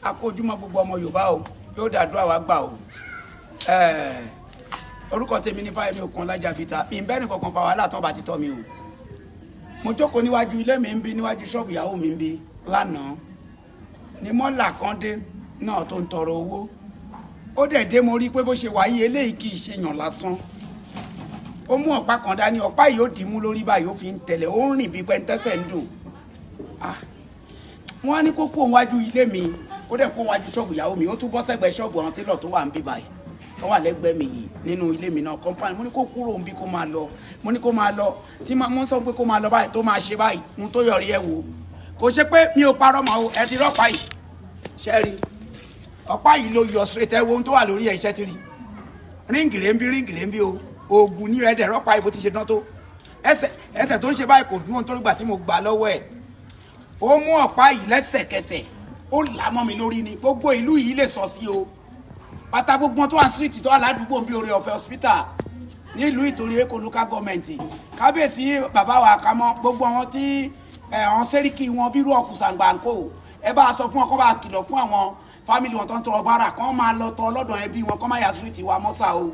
A kú ojúmọ́ gbogbo ọmọ Yorùbá o, yóò dàdúrà wá gbà o. Orúkọ tèmi ní Fáyẹmí Òkun Vita. Mi ń bẹ́ẹ̀ nìkan kan fa wàhálà tán bá ti tọ́ mi o. Mo jókòó níwájú ilé mi ń bí, níwájú ṣọ́ọ̀bù ìyàwó mi ń bí lánàá ní mọ́là kan dé náà tó ń tọrọ owó. Ó dẹ̀ dé, mo rí i pé bó ṣe wáyé eléyìí kì í ṣe yàn lásán. Ó mú ọ̀pá kan dání, ọ̀pá yìí ó dì í mú lórí báyìí, ó fi ń tẹ̀lé, ó ń rìn bí pẹ́ńtẹ́sẹ̀ ń dùn. Wọ́n á ní kó kó wájú ilé mi, kó dẹ̀ kó wájú ṣọ́ọ̀bù ìyàwó mi. Ó tún bọ́ sẹ́gbẹ̀ẹ́ ṣọ́ọ̀bù àwọn télọ̀ tó wà ń bí báyìí, tó wà lẹ́gbẹ̀ẹ́ mi yìí nínú ilé mi náà, compound. Mo ní kó kúrò ń bí, kó máa lọ. Mo ní kó máa lọ. Tí mo sọ pé kó máa lọ báyìí, tó máa ṣe báyìí, mo tó yọrí ẹ wò. Kò ṣe pé mi ò parọ́ mọ́ o. Ẹ ti rọ́pàá yìí, ṣẹ́ rí ọ̀pá yìí ló yọ straight. Ẹ wo ohun tó wà lórí ẹ̀, iṣẹ́ ti rí ring rẹ̀ ń bí, ring rẹ̀ ń bí o. Oògùn ní ẹ̀ẹ́dẹ̀ rọ́pàá yìí bó ti ṣe dán tó. Ẹsẹ̀ ẹsẹ̀ tó ń ṣe báyìí kò dún, nítorí gbà tí mo gbà lọ́wọ́ ẹ̀, ó mú ọ̀pá yìí lẹ́sẹ̀kẹsẹ̀, ó là mọ́ mi lórí ni. Gbogbo ìlú yìí lè sọ sí o, pátá gbogbo tó wà street, tó wà ládùúgbò bí Oore Ọ̀fẹ́ Hospital nílùú Ìtorí Èkó Local Government. Kábíyèsí bàbá wa Kámọ́, gbogbo àwọn tí àwọn sẹ́ríkì wọn bírú ọkùsàǹgbàǹkó, ẹ bá a sọ fún wọn, kó bá a kìlọ̀ fún àwọn family wọn tó ń tọrọ bára, kó máa lọ tọ lọ́dọ̀ ẹbí wọn, kó má yà street wa mọ́sà o.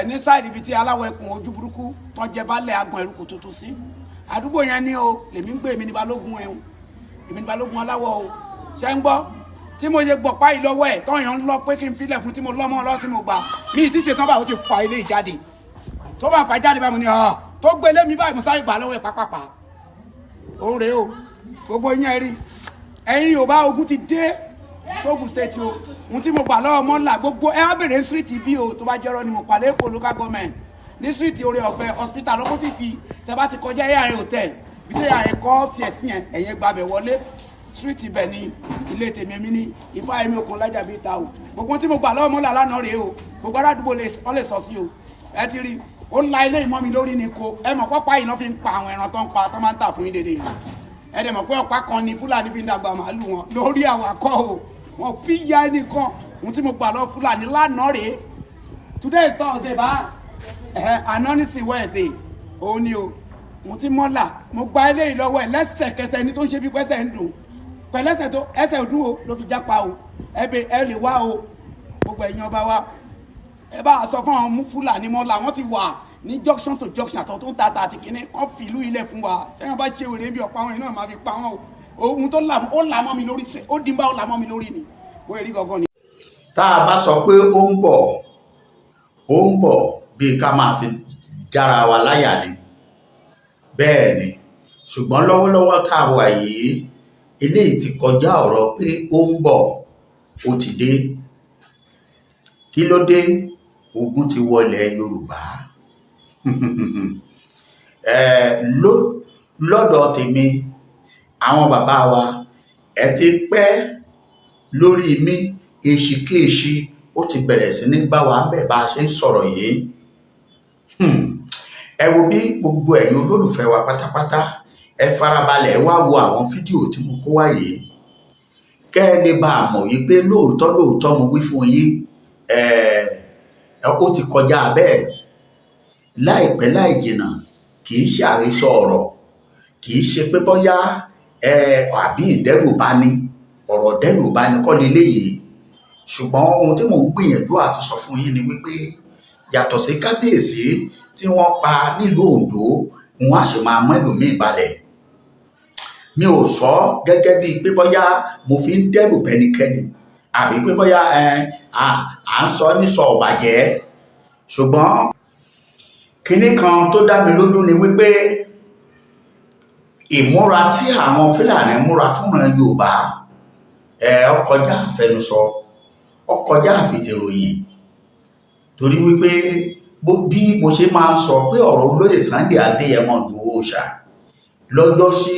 Ní side ibi tí aláwọ̀ ẹkùn ojú burúkú tó jẹ balẹ̀ agbọ̀n ẹrú kò tuntun sí àdúgbò yẹn ní o. Lèmi ń gbé, èmi ní balógun ẹ̀ o, èmi ní balógun aláwọ̀ o. Ṣé ń gbọ́? Tí mo ṣe gbọ̀ páyì lọ́wọ́ ẹ̀ tọ́yàn ń lọ pé kí n filẹ̀ fún, tí mo lọ́mọ lọ́, tí mo gbà mí ti ṣetán báyìí, ó ti fa ilé ìjáde. Tó bá fà jáde báyìí, mo ní ọ̀ tó gbélé mi báyìí, mo sáré gbà lọ́wọ́ ẹ̀ pápápá. Òun rèé o, gbogbo yín ẹ rí. Ẹ̀yin Yorùbá, ogun ti dé sógun State o. Ohun tí mo gbà lọ́wọ́ mọ́là, gbogbo ẹ á bèrè street bí o. Tó bá jẹ́rọ́ ni mo pàdé Èkó Local Government ní street Oore Ọ̀fẹ́ Hospital, opposite. Tẹ bá ti kọjá AIA Hotel, bí tẹ AIA kọ́ tiẹ̀ sí yẹn, ẹ̀yẹn gbàbẹ̀ wọlé, street ibẹ̀ ni ilé tèmi. Èmi ní Ifáyẹmí Òkun Vita o. Gbogbo tí mo gbà lọ́wọ́ mọ́là lánàá rèé o. Gbogbo aládùúgbò wọ́n lè sọ sí o. Ẹ ti rí, ó la ilé ìmọ̀ mi lórí ni. Ko ẹ mọ̀ pápá yìí náà fi ń pa àwọn ẹran tó ń pa, tó máa ń tà fún yín dédé yìí. Ẹ dẹ̀ mọ̀ pé ọ̀pá kan ni Fúlàní fi ń dàgbà màálù wọn lórí. Àwọn akọ́ o, wọn fi ya ẹnìkan. Ohun tí mo gbà lọ Fúlàní lánàá rèé. Today is Thursday bá ẹ, àná ní Wednesday. Òun ni o, mo ti mọ́là, mo gba eléyìí lọ́wọ́ ẹ̀ lẹ́sẹ̀kẹsẹ̀. Ẹni tó ń ṣe bí pẹ́sẹ̀ ń dùn pẹ̀lẹ́sẹ̀ tó ẹsẹ̀ òdùn o ló fi jápa o. Ẹ bẹ ẹ lè wá o. Gbogbo ẹ̀yin ọba wa, ẹ bá a sọ fún àwọn Fúlàní mọ́là, wọ́n ti wà ní junction to junction, àtọ̀ tó ń ta àti kínní kọ́ fi ìlú ilẹ̀ fún wa. Ẹ̀yàn bá ṣe wèrè bí ọ̀pá àwọn èèyàn náà máa fi pa wọ́n o. Ohun tó là, ó là mọ́ mi lórí, ó dín bá ó là mọ́ mi lórí ni ó rí gangan ni. Tá a bá sọ pé ó ń bọ̀, ó ń bọ̀, bíi ká máa fi jára wa láyà ni. Bẹ́ẹ̀ ni, ṣùgbọ́n lọ́wọ́lọ́wọ́ tá a wà yìí, eléyìí ti kọjá ọ̀rọ̀ pé ó ń bọ̀, ó ti dé. Kí ló dé? Ogun ti wọlé Yorùbá. Lọ́dọ̀ tèmi, àwọn bàbá wa, ẹ ti pẹ́ lórí mi. Èṣìkéṣì ó ti bẹ̀rẹ̀ sí ní bá wa ń bẹ̀ bá a ṣe ń sọ̀rọ̀ yìí. Ẹ wo bí gbogbo ẹ̀yin olólùfẹ́ wa pátápátá, ẹ farabalẹ̀ wá wo àwọn fídíò tí mo kó wá yìí, kẹ́ ẹ lè bá a mọ̀ wípé lóòótọ́ lóòótọ́ mo wí fún yín, ó ti kọjá bẹ́ẹ̀. Láìpẹ́ láì jìnnà, kì í ṣe àhesọ ọ̀rọ̀, kì í ṣe pé bóyá àbí ìdẹ́rùbani, ọ̀rọ̀ dẹ́rùbani kọ́ leléyìí. Ṣùgbọ́n ohun tí mò ń gbìyànjú àti sọ fún yín ni wípé yàtọ̀ sí kábíyèsí tí wọ́n pa nílùú Oǹdó, wọn á sì máa mú ẹlòmíì balẹ̀. Mi ò sọ gẹ́gẹ́ bíi pé bóyá mo fi ń dẹ́rù bẹ́nikẹ́ni àbí pé bóyá à ń sọ nísọ ọ̀bàjẹ́. Ṣùgbọ́n kinní kan tó dá mi lójú ni wípé ìmúra tí àwọn Fúlàní múra fúnra Yorùbá ó kọjá àfẹnusọ, ó kọjá àfètèròyìn, torí wípé bí mo ṣe máa ń sọ pé ọ̀rọ̀ olóyè Sunday Adéyẹmọ Ìgbòho Òòṣà lọ́jọ́sí,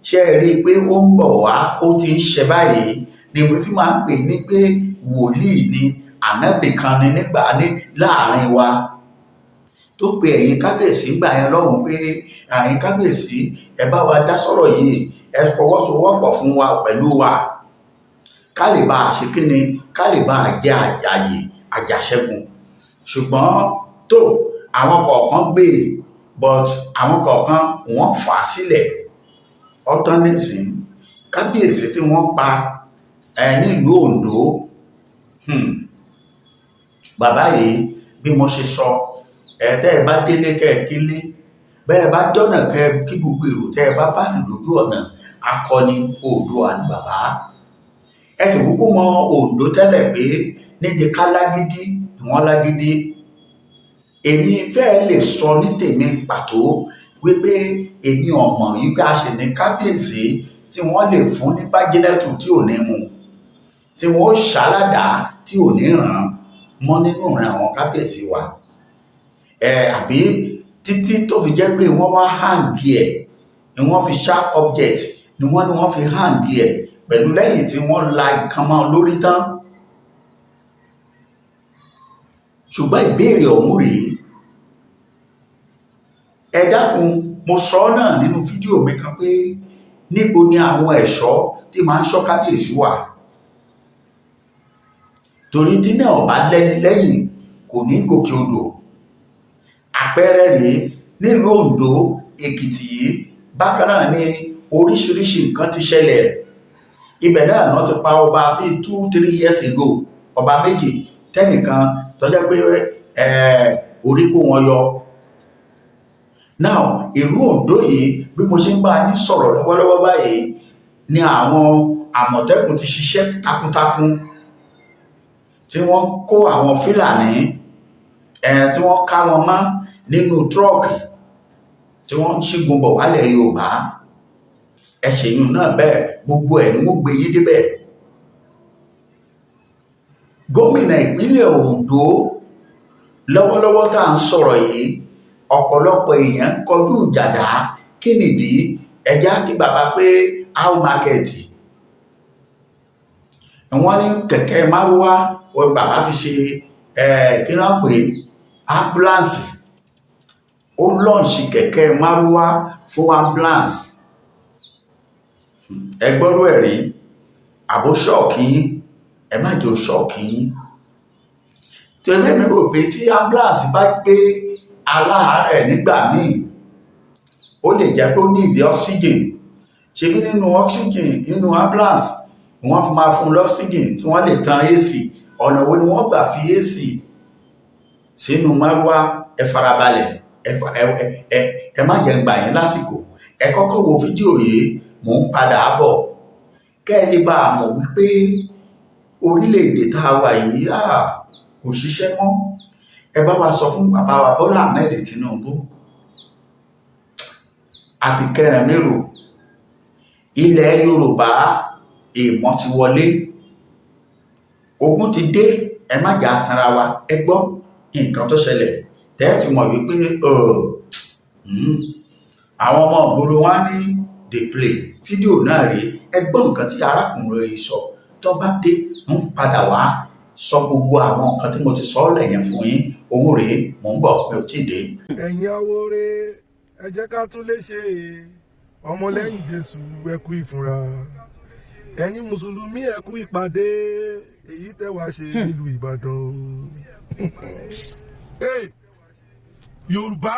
ṣe é rí i pé ó ń bọ̀ wá, ó ti ń ṣe báyìí ni mo fi máa ń pè ní pé wòlíì ni, ànábì kan ni nígbà ní láàrin wa, tó pe ẹ̀yin kábíyèsí gbà yẹn lọ́hùn pé ẹ̀yin kábíyèsí, ẹ bá wa dá sọ̀rọ̀ yìí, ẹ fọwọ́sowọ́pọ̀ fún wa pẹ̀lú wa, ká lè bá a ṣe kíni, ká lè bá a jẹ́ àjàyè àjàṣẹ́gun. Ṣùgbọ́n tó àwọn kọ̀ọ̀kan gbé, but àwọn kọ̀ọ̀kan wọ́n fà á sílẹ̀ ọ̀tán nísìn. Kábíyèsí tí wọ́n pa Nílùú Oǹdó. Bàbá yìí, bí mo ṣe sọ ẹ, tẹ́ ẹ bá délé kẹ́ ẹ kílé, bẹ́ẹ̀ bá dọ́nà kẹ́ ẹ kí gbogbo èrò tẹ́ ẹ bá bá rìn lójú ọ̀nà, akọni Oòduà ni bàbá. Ẹ sì kúkú mọ Oǹdó tẹ́lẹ̀ pé nídìí ká lágídí ni wọ́n lágídí. Èmi fẹ́ẹ́ lè sọ ní tèmi pàtó wípé èmi ò mọ̀ wípé a ṣì ní kábíyèsí tí wọ́n lè fún ní bájínẹ́tù tí ò ní mu, tí wọ́n ó ṣàládàá tí ò ní ràn án mọ́ nínú ìran àwọn kábíyèsí wa ẹ, àbí títí tó fi jẹ́ pé wọ́n wá hang ẹ̀ ni wọ́n fi sharp object ni wọ́n fi hang ẹ̀ pẹ̀lú lẹ́yìn tí wọ́n la nǹkan mọ́ lórí tán. Ṣùgbọ́n ìbéèrè ọ̀hún rèé, ẹ dákun. Mo sọ ọ́ náà nínú fídíò mi kan pé níbo ni àwọn ẹ̀ṣọ́ tí máa ń ṣọ́ kábíyèsí wà? Torí tí náà bá lẹ́ni lẹ́yìn, kò ní gòkè odò. Àpẹẹrẹ rèé nílùú Oǹdó, Èkìtì yìí bákan náà ni oríṣiríṣi nǹkan ti ṣẹlẹ̀. Ibẹ̀ náà náà ti pa ọba bíi 2-3 years ago, ọba méjì tẹ́nìkan tó jẹ́ pé orí kó wọn yọ. Now, ìlú Oǹdó yìí, bí mo ṣe ń bá yín sọ̀rọ̀ lọ́wọ́lọ́wọ́ báyìí ni àwọn Àmọ̀tẹ́kùn ti ṣiṣẹ́ takuntakun tí wọ́n kó àwọn Fúlàní tí wọ́n ká wọn mọ́ nínú truck tí wọ́n ń ṣígun bọ̀ wálẹ̀ Yorùbá. Ẹ ṣèyún náà bẹ́ẹ̀, gbogbo ẹ̀ ni wọ́n gbé yín débẹ̀. Gómìnà ìpínlẹ̀ Ondo lọ́wọ́lọ́wọ́ tá à ń sọ̀rọ̀ yìí, ọ̀pọ̀lọpọ̀ èèyàn ń kọjú ìjàdá. Kí nìdí? Ẹjá kí bàbá pé how market. Wọ́n ní kẹ̀kẹ́ márúwá wọ́n bàbá fi ṣe kí wọ́n pè ambulance. Ó launch kẹ̀kẹ́ márúwá fún ambulance. Ẹ gbọ́rọ̀ ẹ̀ rí àbó shock yín? Ẹ má jẹ́ ó shock yín. Tẹ̀lé mi rò pé tí ambulance bá gbé aláàárẹ̀ nígbà míì, ó lè jẹ́ pé ó ní ìdí oxygen. Ṣebí nínú oxygen nínú ambulance wọ́n fi máa fún lọ́xygen tí wọ́n lè tan AC. Ọ̀nà wo ni wọ́n gbà fi AC sínú márúwá? Ẹ farabalẹ̀, ẹ má jẹ́ gbà yín lásìkò. Ẹ kọ́kọ́ wo fídíò yìí, mò ń padà bọ̀, kẹ́ ẹ lè bá a mọ̀ wípé orílẹ̀-èdè tá a wà yìí kò ṣiṣẹ́ mọ́. Ẹ bá wa sọ fún bàbá wa Bọ́lá Ahmed Tinubu àti kẹrin mérò ilẹ̀ Yorùbá. Èèmọ̀ ti wọlé, ogun ti dé. Ẹ má jà tanra wa. Ẹ gbọ́ nǹkan tó ṣẹlẹ̀ tẹ́ fi mọ̀ wípé àwọn ọmọ ìgboro wa ní dey play. Fídíò náà rèé. Ẹ gbọ́ nǹkan tí arákùnrin yìí sọ. Tó bá dé, ń padà wá sọ gbogbo àwọn nǹkan tí mo ti sọ ọ́ lẹ́yìn fún yín. Òun rèé, mò ń bọ̀, mi ò tí ì dé. Ẹ̀yin awore, ẹ jẹ́ ká tún lè ṣe. Ọmọlẹ́yìn Jésù, ẹ kú ìfúnra. Ẹ̀yin mùsùlùmí, ẹ kú ìpàdé èyí tẹ́ wàá ṣe nílùú Ìbàdàn o. Hey, Yorùbá,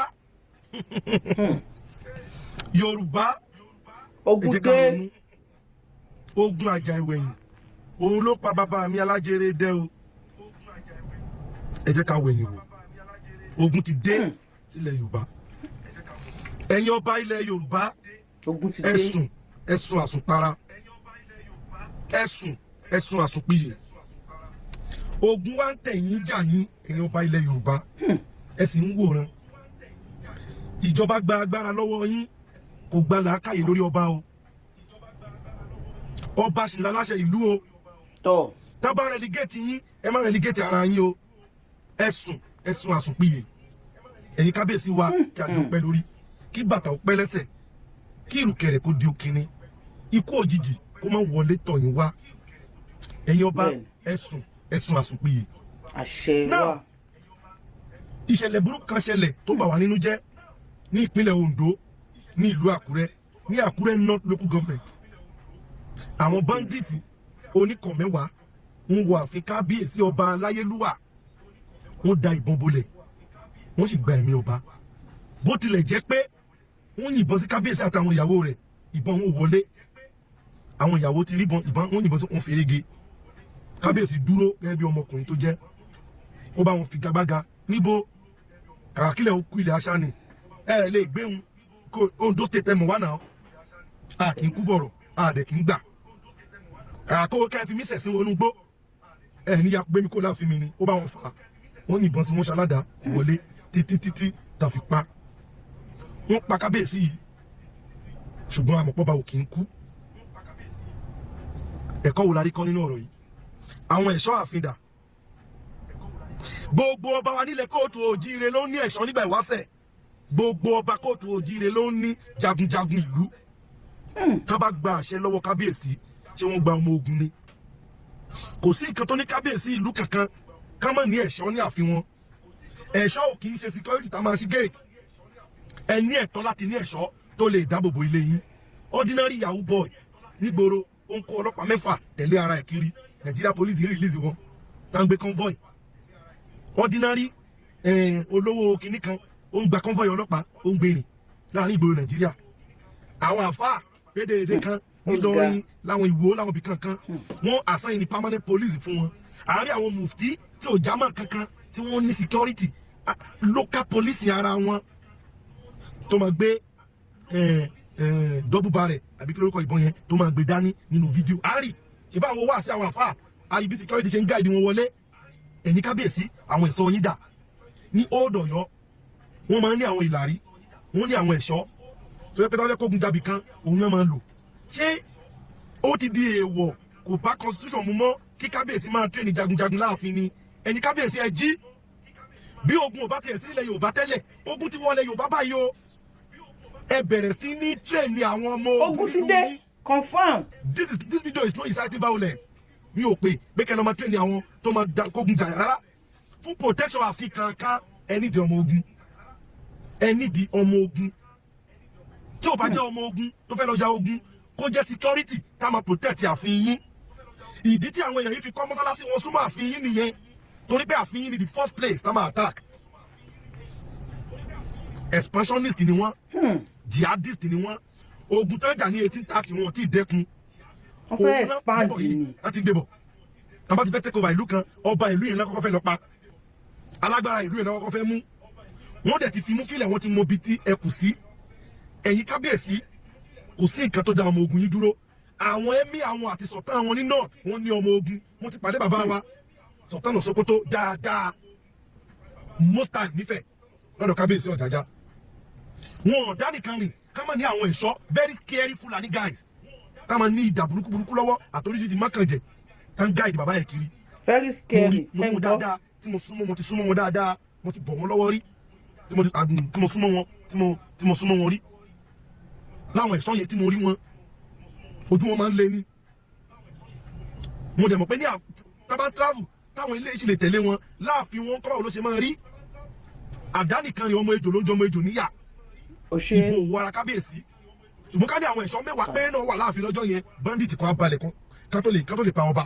Yorùbá, ẹ Ogun jẹ́ ká dé. ronú. Ogun àjà ìwẹ̀yìn òun ló pa bàbá mi alájẹrẹ dẹ́ o. Ẹ jẹ́ ká wẹ̀yìn wò. Ogun ti dé sílẹ̀ Yorùbá. Ẹ̀yin ọba ilẹ̀ Yorùbá, Ogun ti dé. ẹ sùn, ẹ sùn àsùnpara, ẹ sùn, ẹ sùn àsùnpìyè. Ogun wa ń tẹ̀yìn jà yín. Ẹ̀yin ọba ilẹ̀ Yorùbá, ẹ sì ń wòran. Ìjọba gba agbára lọ́wọ́ yín, kò gba làákàyè lórí ọba o. Ọba sì láláṣẹ ìlú o. Tọ. Tá bá relegate yín, ẹ má relegate ara yín o. Ẹ sùn, ẹ sùn àsùnpìyè. Ẹ̀yin kábíyèsí wa, kí adé ó pẹ́ lórí, kí bàtà ó pẹ́ lẹ́sẹ̀, kí ìrùkẹ̀rẹ̀ kó di òkìní, ikú òjijì kó má wọlé tọ̀ yín wá. Ẹ̀yin ọba, ẹ sùn, ẹ sùn àsùnpìyè. Àṣẹ Now, wa. ìṣẹ̀lẹ̀ burúkú kan ṣẹlẹ̀ tó bà wá nínú jẹ́ ní ìpínlẹ̀ Ondo, ní ìlú Àkúrẹ́, ní Àkúrẹ́ North Local Government. Àwọn bandits oníkọ̀ mẹ́wàá ń wọ ààfin kábíyèsí ọba aláyélúwà, wọ́n da ìbọn bolẹ̀, wọ́n sì gba ẹ̀mí ọba. Bó tilẹ̀ jẹ́ pé wọ́n yìnbọn sí kábíyèsí àtàwọn ìyàwó rẹ̀, ìbọn wọn ò wọlé. Àwọn ìyàwó ti ríbọn, ìbọn wọn yìnbọn sí wọn fèrègé. Kábíyèsí dúró gẹ́gẹ́ bí ọmọkùnrin tó jẹ́, ó bá wọn figagbága. Níbo kàkàkílẹ̀ ó kú ilẹ̀ aṣá ni ẹ lè gbéhùn kó Ondo State ẹ mọ̀ wá náà. A kì í kú bọ̀rọ̀, a dẹ̀ kì í gbà kàkó kẹ́ fi mí sẹ̀sìn wọnú gbó ẹ níyà gbé mi kó láàfin mi ni. Ó bá wọn fà á, wọn yìnbọn sí wọn, ṣaládàá wọlé títí títí tàn fi pa. Wọ́n pa kábíyèsí yìí, ṣùgbọ́n àmọ̀pọ̀ba ò kì í kú. Ẹ̀kọ́ wo la rí kọ́ nínú ọ̀rọ̀ yìí? Àwọn ẹ̀ṣọ́ ààfin dà? Gbogbo ọba wa nílẹ̀ káàárọ̀ oòjíire ló ń ní ẹ̀ṣọ́ nígbà ìwáṣẹ̀. Gbogbo ọba káàárọ̀ oòjíire ló ń ní jagunjagun ìlú. Tá bá gba àṣẹ lọ́wọ́ kábíyèsí, ṣé wọ́n gba ọmọ ogun ni? Kò sí nǹkan tó ní kábíyèsí ìlú kankan ká má ní ẹ̀ṣọ́ ní ààfin wọn. Ẹ̀ṣọ́ ò kì í ṣe security tá máa ṣí gate. Ẹ ní ẹ̀tọ́ láti ní ẹ̀ṣọ́ tó lè dáàbò bo ilé yín. Ordinary yahoo boy nígboro, ó ń kó ọlọ́pàá mẹ́fà tẹ̀lé ara ẹ̀ kiri. Nigeria Police release wọn, tá ń gbé convoy. Ordinary olówó kinní kan, ó ń gba convoy ọlọ́pàá, ó ń gbé rìn láàrin ìgboro Nàìjíríà. Àwọn àfáà rédèrèdè kan ńlọrin, láwọn Ìwó, láwọn ibì kankan, wọn assign ní permanent police fún wọn. Àárín àwọn mufti tí ò jámọ́ kankan tí wọ́n ní security, local police ní ara wọn tó máa gbé double barrel àbí kí lórúkọ ìbọn yẹn tó máa gbé dání nínú fídíò àárí. Ṣe bá àwọn wá sí àwọn àfáà àrí bí security ṣe ń guide wọn wọlé. Ẹ̀yin kábíyèsí, àwọn ẹ̀ṣọ́ yín dà? Ní Old Ọ̀yọ́, wọ́n máa ń ní àwọn ìlàrí, wọ́n ní àwọn ẹ̀ṣọ́ tó yẹ pé táwọn fẹ́ kógun jabì kan, òun náà máa ń lò. Ṣé ó ti di èèwọ̀, kò bá constitution mu mọ́ kí kábíyèsí máa train jagunjagun láàfin ni? Ẹ̀yin kábíyèsí, ẹ jí. Bí ogun ò bá tiẹ̀ sí nílẹ̀ Yorùbá tẹ́lẹ̀, ogun ti wọlé Yorùbá báyìí o. Ẹ bẹ̀rẹ̀ sí ní train àwọn ọmọ ogun ti nínú dé yín. Confam. This video is not inciting violence. Mi ò pè pé kẹ́ lọ́ máa train àwọn tó máa da kógun jà rárá. Fún protection àfi kankan, ẹ nídìí ọmọ ogun, ẹ nídìí ọmọ ogun. Tí ò bá jẹ́ ọmọ ogun tó fẹ́ lọ ja ogun, kó jẹ́ security tá a máa protect ààfin yín. Ìdí tí àwọn èèyàn yìí fi kọ́ mọ́sálásí wọn súnmọ́ ààfin yín nìyẹn, torí pé ààfin yín ni the first place tá a máa attack. Expansionist ni wọ́n, jihadist ni wọ́n. Ogun tán jà ní 1830, wọn ò tí ì dẹ́kun. Wọ́n fẹ́ Òun náà expand débọ̀ yìí, ni. Láti débọ̀, tán bá ti fẹ́ take over ìlú kan, ọba ìlú yẹn náà kọ́kọ́ fẹ́ lọ pa, alágbára ìlú yẹn náà kọ́kọ́ fẹ́ mú. Wọ́n dẹ̀ ti fi mú fílẹ̀, wọ́n ti mọ ibi tí ẹ kù sí. Ẹ̀yin kábíyèsí, kò sí nǹkan tó dá ọmọ ogun yín dúró. Àwọn ẹ̀mí àwọn àti sultan àwọn ní north, wọ́n ní ọmọ ogun. Wọ́n ti pàdé bàbá wa Sultan of Sokoto dáadáa most time nífẹ̀ẹ́ lọ́dọ̀ kábíyèsí Ọ̀jájá. Wọn ò dá nìkan rìn ká má ní àwọn ẹ̀ṣọ́, very scary Fulani guys, ká máa ní ìdà burúkú burúkú lọ́wọ́ àtòríṣiríṣi mákànjẹ tá ń guide bàbá yẹn kiri. Very Mo rí scary. mo rí wọn dáadáa tí mo súnmọ́, mo ti súnmọ́ wọn dáadáa, mo ti bọ̀ wọ́n lọ́wọ́ rí, tí mo súnmọ́ wọn, tí mo súnmọ́ wọn rí láwọn ẹ̀ṣọ́ yẹn. Tí mo rí wọn, ojú wọn máa ń lé ní. Mo dẹ̀ mọ̀ pé ní tábà travel, táwọn ilé ìṣẹ̀lẹ̀ tẹ̀lé wọn láàfin wọn kọ́, báwo ló ṣe máa rí? Àdá nìkan ni ọmọ ejò ló ń jọ ọmọ ejò níyà. Ò ṣe. Ìbò òwò ara kábíyèsí, ṣùgbọ́n ká ní àwọn ẹ̀ṣọ́ 10 péré náà wà láàfin lọ́jọ́ yẹn, bandit kan á balẹ̀ kan ká tó lè pa ọba,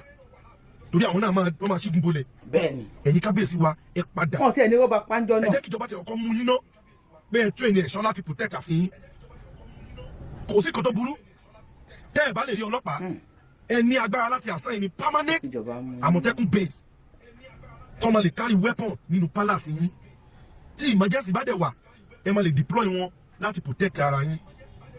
torí àwọn náà máa wọ́n máa ṣígun bolẹ̀. Bẹ́ẹ̀ni. Ẹ̀yin kábíyèsí wa, ẹ padà. Wọn tiẹ̀ ní rọ́bà pánjọ́ Ẹ náà. jẹ́ kí ìjọba ti ọkọ mú yín ná pé ẹ train ẹ̀ṣọ́ láti protect ààfin yín. Kò sí kan tó burú tẹ́ ẹ bá lè rí ọlọ́pàá. Ẹ ní agbára láti assign ní permanent Ìjọba mú. Àmọ̀tẹ́kùn base tó máa lè carry weapon nínú palace yín. Tí emergency bá dẹ̀ wà, ẹ máa lè deploy wọn láti protect ara yín.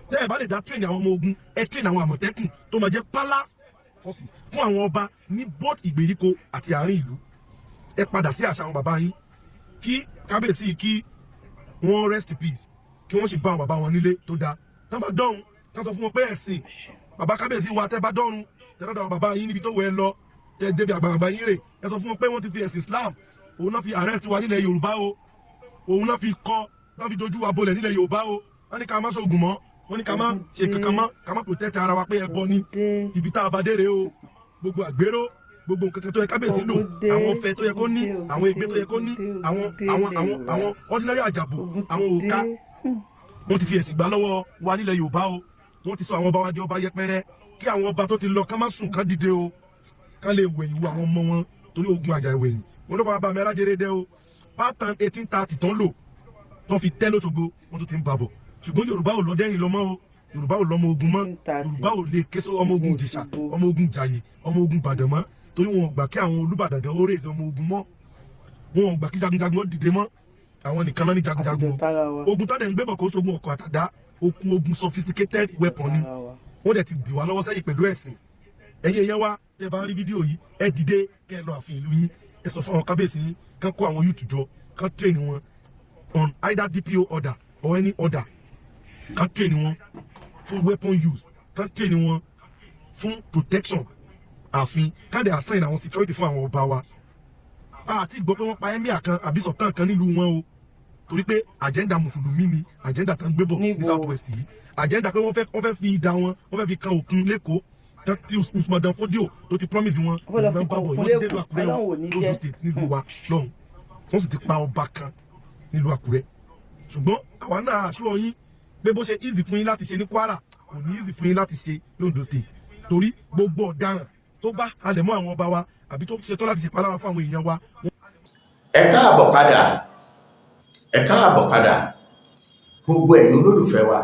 Tẹ́ ẹ bá lè dá train àwọn ọmọ ogun, ẹ train àwọn àmọ̀tẹ́kùn tó máa jẹ́ palace forces fún àwọn ọba ní both ìgbèríko àti àárín ìlú. Ẹ padà sí àṣà àwọn bàbá yín. Kí kábíyèsí, kí wọ́n rest in peace, kí wọ́n sì bá àwọn bàbá wọn nílé tó dáa. Tán bá dọ́run, tán sọ fún wọn pé ẹ̀sìn bàbá kábíyèsí wa, tẹ́ bá dọ́run, tẹ́ dọ́dọ̀ àwọn bàbá yín níbi tó wẹ̀ lọ, tẹ́ débi àgbààgbà yín rè, ẹ sọ fún wọn pé wọ́n ti fi ẹ̀sìn Islam, òun náà fi arrest wa nílẹ̀ Yorùbá o, òun náà fi kọ́, náà fi dojú wa bolẹ̀ nílẹ̀ Yorùbá o. Wọ́n ní ká má ṣoògùn mọ́, wọ́n ní ká má ṣe kankan mọ́, ká má protect ara wa, pé ẹbọ ni. Ibi tá a bá dé rèé o. Gbogbo àgbérò, gbogbo nǹkan tó yẹ kábíyèsí lò, àwọn ọ̀fẹ́ tó yẹ kó ní, àwọn ègbé tó yẹ kó ní, àwọn ordinary àjàbò, àwọn òòka, wọ́n ti fi ẹ̀sìn gbà lọ́wọ́ wa nílẹ̀ Yorùbá o. Wọ́n ti sọ àwọn ọba wa di ọba yẹpẹrẹ. Kí àwọn ọba tó ti lọ ká má sùn, kán dìde o, kán lè wẹ̀yìn wo àwọn ọmọ wọn, torí ogun àjà ìwẹ̀yìn wọn ló kọ́. Bàbá mi alájẹrẹ dẹ o. Pattern 1830 tán lò tán fi tẹ́ lóṣogbo, wọ́n tún ti ń babọ̀, ṣùgbọ́n Yorùbá ò lọ dẹ́rìn lọ mọ́ o. Yorùbá ò lọ́mọ ogun mọ́. 1930. Yorùbá ò lè ké sí ọmọ ogun Ìjẹ̀ṣà, Òṣogbo. ọmọ ogun Jàyè, ọmọ ogun Ìbàdàn mọ́, torí wọn ò gbà kí àwọn Olúbàdàn gan ó raise ọmọ ogun mọ́. Wọn ò gbà kí jagunjagun ó dìde mọ́. Àwọn nìkan náà ní jagunjagun Àtijọ́ o. tára wa. Ogun tó dẹ̀ ń gbé bọ̀ kó sógun ọkọ̀ àtàdá, okun ogun sophisticated weapon ni. Tára wa. Wọ́n dẹ̀ ti dì wá lọ́wọ́ sẹ́yìn pẹ̀lú ẹ̀sìn. Ẹ̀yin èèyàn wa, tẹ́ bá rí fídíò yìí, ẹ dìde kẹ́ ẹ lọ ààfin ìlú yín. Ẹ sọ fún àwọn kábíyèsí yín kán kó àwọn youth jọ, kán train wọn on either DPO order or any order, kán train wọn fún weapon use, kán train wọn fún protection ààfin, kán dẹ̀ assign àwọn security fún àwọn ọba wa. Àti gbọ́ pé wọ́n pa emir kan àbí sultan kan nílùú wọn o, torí pé agenda mùsùlùmí ni agenda tán gbé bọ̀ ní Níbo? South West yìí. Agenda pé wọ́n fẹ́ fi idà wọn, wọ́n fẹ́ fi kan òkun lẹ́kọ̀ọ́ tán tí Usman Dan Fodio tó ti promise wọn. Wọ́n fẹ́ lọ fi ìgbà ń bá kan bọ̀ òkun wọ́n ti dé ìlú lẹ́kọ̀ọ́. Àkúrẹ́ o. Ọlọ́run ò ní L'Ondo jẹ́. State nílùú wa lọ́hùn, wọ́n sì ti pa ọba kan nílùú Àkúrẹ́. Ṣùgbọ́n àwa náà aṣọ yín pé bó ṣe easy fún yín láti ṣe ní Kwara, kò ní easy fún yín láti ṣe l'Ondo State, torí gbogbo ọ̀daràn tó bá halẹ̀ mọ́ àwọn ọba wa àbí tó ṣetán láti ṣèpalára fún àwọn èèyàn wa. Ẹ káàbọ̀ padà, ẹ káàbọ̀ padà, gbogbo ẹ̀yin olólùfẹ́ wa.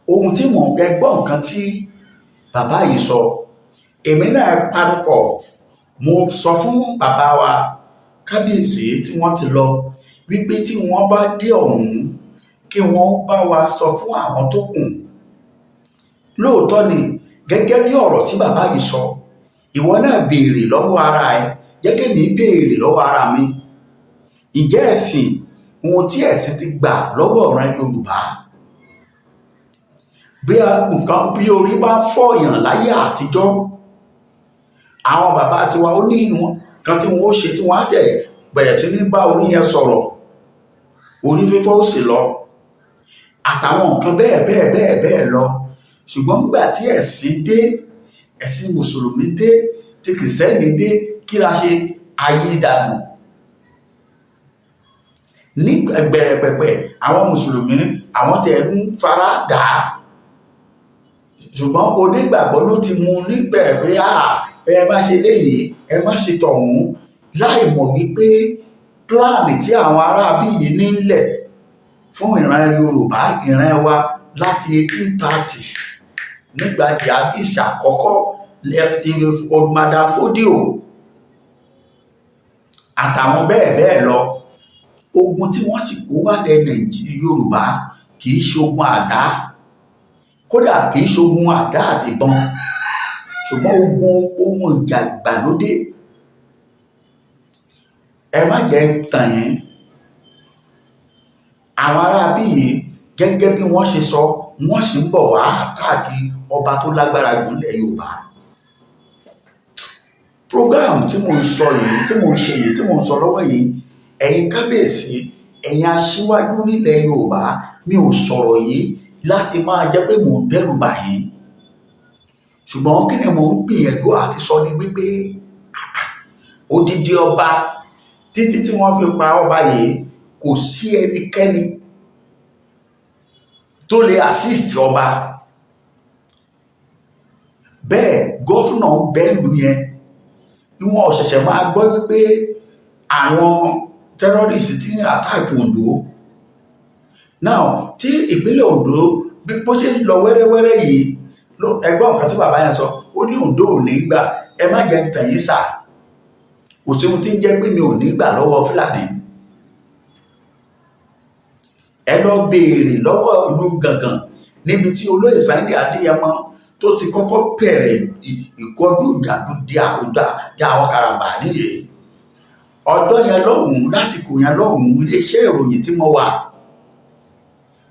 Ohun tí mò ń ẹ gbọ́, nǹkan tí bàbá yìí sọ, èmi náà panupọ̀. Mo sọ fún bàbá wa kábíyèsí tí wọ́n ti lọ wípé tí wọ́n bá dé ọ̀hún, kí wọ́n bá wa sọ fún àwọn tó kù. Lóòótọ́ ni, gẹ́gẹ́ bí ọ̀rọ̀ tí bàbá yìí sọ, ìwọ náà béèrè lọ́wọ́ ara ẹ, gẹ́gẹ́ mi béèrè lọ́wọ́ ara mi, ǹjẹ́ ẹ̀sìn, ohun tí ẹ̀sìn ti gbà lọ́wọ́ ọ̀ràn Yorùbá, bí nǹkan bí orí bá fọ̀yàn láyé àtijọ́, àwọn bàbá tiwa, ó ní nǹkan tí wọ́n ó ṣe tí wọ́n á tẹ̀ bẹ̀rẹ̀ sí ní bá orí yẹn sọ̀rọ̀, orí fífọ́ ó sì lọ, àtàwọn nǹkan bẹ́ẹ̀ bẹ́ẹ̀ bẹ́ẹ̀ bẹ́ẹ̀ lọ. Ṣùgbọ́n nígbà tí ẹ̀sìn dé, ẹ̀sìn mùsùlùmí dé, tí kìrìsìtẹ́nì dé, kí la ṣe? Ayé dànù ní bẹ̀rẹ̀pẹ̀pẹ̀. Àwọn mùsùlùmí, àwọn tí ẹ̀ ń fara dà á, ṣùgbọ́n onígbàgbọ́ ló ti mú níbẹ̀rẹ̀ pé ẹ má ṣe léyìí, ẹ má ṣe tọ̀hún, láì mọ̀ wípé plan tí àwọn aráabí yìí nílẹ̀ fún ìran Yorùbá, ìran wa, láti 1830 nígbà jihadist àkọ́kọ́ left, Madam Fodio àtàwọn bẹ́ẹ̀ bẹ́ẹ̀ lọ. Ogun tí wọ́n sì kó wálẹ̀ Nàìjíríà Yorùbá kì í ṣogun àdá, kódà kì í ṣogun àdá àti ìbọn, ṣùgbọ́n ogun ohun ìjà ìgbàlódé. Ẹ má jẹ́ tàn yín, àwọn aráabí yìí, gẹ́gẹ́ bí wọ́n ṣe sọ, wọ́n sì ń bọ̀ wá káàkiri ọba tó lágbára jù nílẹ̀ Yorùbá. Program tí mò ń sọ yìí, tí mò ń ṣe yìí, tí mò ń sọ lọ́wọ́ yìí, ẹ̀yin kábíyèsí, ẹ̀yin aṣíwájú nílẹ̀ Yorùbá, mi ò sọ̀rọ̀ yìí láti máa jẹ́ pé mò ń dẹ́rù bà yín. Ṣùgbọ́n kí ni mò ń gbìyànjú àti sọ ni wípé odidi ọba, títí tí wọ́n fi pa ọba yìí, kò sí ẹnikẹ́ni tó lè assist ọba. Bẹ́ẹ̀ governor bẹ́ẹ̀lú yẹn bí wọ́n ṣẹ̀ṣẹ̀ máa gbọ́ wípé àwọn terrorist ti ń attack Ondo now, tí ìpínlẹ̀ Ondo bí bó ṣe ń lọ wẹ́rẹ́wẹ́rẹ́ yìí. Ẹgbọ́n nǹkan tí bàbá yẹn sọ, ó ní Ondo ò ní gbà. Ẹ má jẹ́ ń tàn yín sà, kò sí ohun tí ń jẹ́ pé mi ò ní gbà lọ́wọ́ Fúlàní. Ẹ lọ béèrè lọ́wọ́ ìlú Gangan níbi tí olóyè Sunday Adéyẹmọ tó ti kọ́kọ́ bẹ̀rẹ̀ ìkọjú ìjà dí àwọn karambà níyè. Ọjọ́ yẹn lọ́hùn-ún, lásìkò yẹn lọ́hùn-ún, iléeṣẹ́ ìròyìn tí mo wà,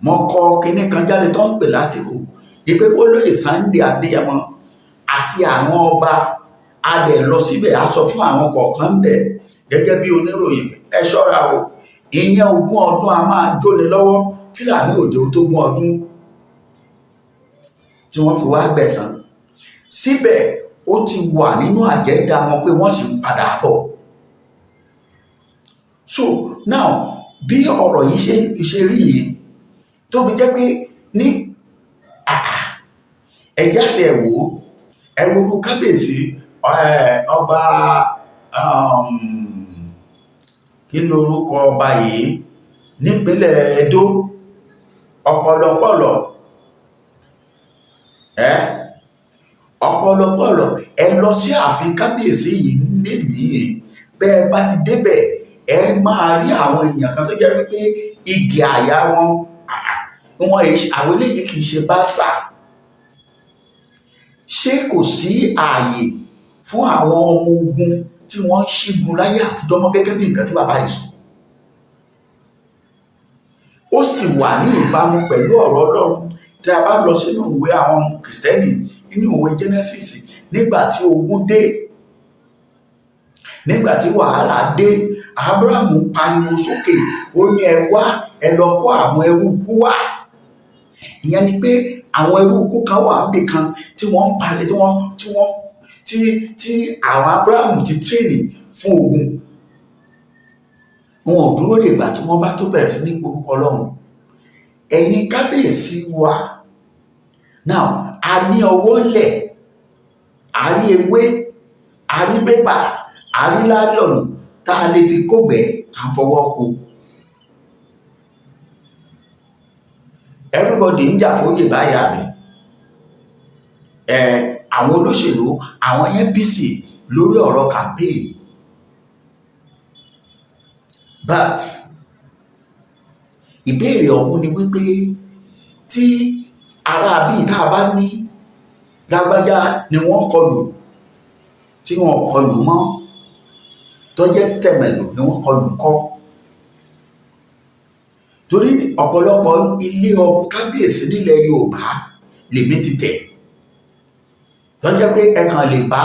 mo kọ kinní kan jáde tó ń pè látìkù ìpè kó lóye Sunday Adéyẹmọ àti àwọn ọba. A dẹ̀ lọ síbẹ̀, a sọ fún àwọn kọ̀ọ̀kan ń bẹ̀ gẹ́gẹ́ bí oníròyìn, ẹ ṣọ́ra o, ìyẹn ogún ọdún a máa jóni lọ́wọ́. Fílàní òde tó gún ọdún tí wọ́n fi wá gbẹ̀san síbẹ̀, ó ti wà nínú agenda wọn pé wọ́n sì ń padà bọ̀. So now, bí ọ̀rọ̀ yìí ṣe rí yìí, tó fi jẹ́ pé ní ẹjẹ́ àti ẹ̀wò ẹ̀wòrú kábíyèsí ọba, kí lorúkọ ọba yìí nípínlẹ̀ Ẹdó, ọ̀pọ̀lọpọ̀lọ. Ẹ ọ̀pọ̀lọpọ̀lọ, ẹ lọ sí ààfin kábíyèsí yìí nínìí. Bẹ́ẹ̀ bá ti débẹ̀, ẹ máa rí àwọn èèyàn kan tó jẹ́ wípé igi àyà wọn, wọn àwọn eléyìí kì í ṣe báṣà. Ṣé kò sí ààyè fún àwọn ọmọ ogun tí wọ́n ń ṣígun láyé àtijọ́ mọ́, gẹ́gẹ́ bí nǹkan tí bàbá yìí sọ? Ó sì wà ní ìbámu pẹ̀lú ọ̀rọ̀ Ọlọ́run. Tí a bá lọ sínú ìwé àwọn Kìrìsìtẹ́nì, nínú ìwé Genesis, nígbà tí ogun dé, nígbà tí wàhálà dé, Abrahamu pariwo sókè, ó ní, "Ẹ wá, ẹ lọ kó àwọn ẹrú ikú wá." Ìyẹn ni pé àwọn ẹrú ikú kan wà níbì kan tí wọ́n ń palẹ̀, tí wọ́n tí wọ́n tí tí àwọn Abrahamu ti train fún ogun. Wọn ò dúró dìgbà tí wọ́n bá tó bẹ̀rẹ̀ sí ní orúkọ Ọlọ́run. Ẹ̀yin kábíyèsí wa now, a ní ọwọ́ ńlẹ̀, a rí ewé, a rí pépà, a rí nylon tá a lè fi kógbẹ́, à ń fọwọ́ ko. Everybody ń jà fóyè báyà bí ẹ. Àwọn olóṣèlú, àwọn yẹn busy lórí ọ̀rọ̀ campaign, but ìbéèrè ọ̀hún ni wípé, tí ará bíi tá a bá ní lágbájá ni wọ́n kọlù, tí wọ́n kọlù mọ́, tó jẹ́ tẹ̀mẹ̀lò ni wọ́n kọlù kọ́, torí ọ̀pọ̀lọpọ̀ ilé kábíyèsí nílẹ̀ Yorùbá lèmi ti tẹ̀, tó jẹ́ pé ẹ kàn lè bá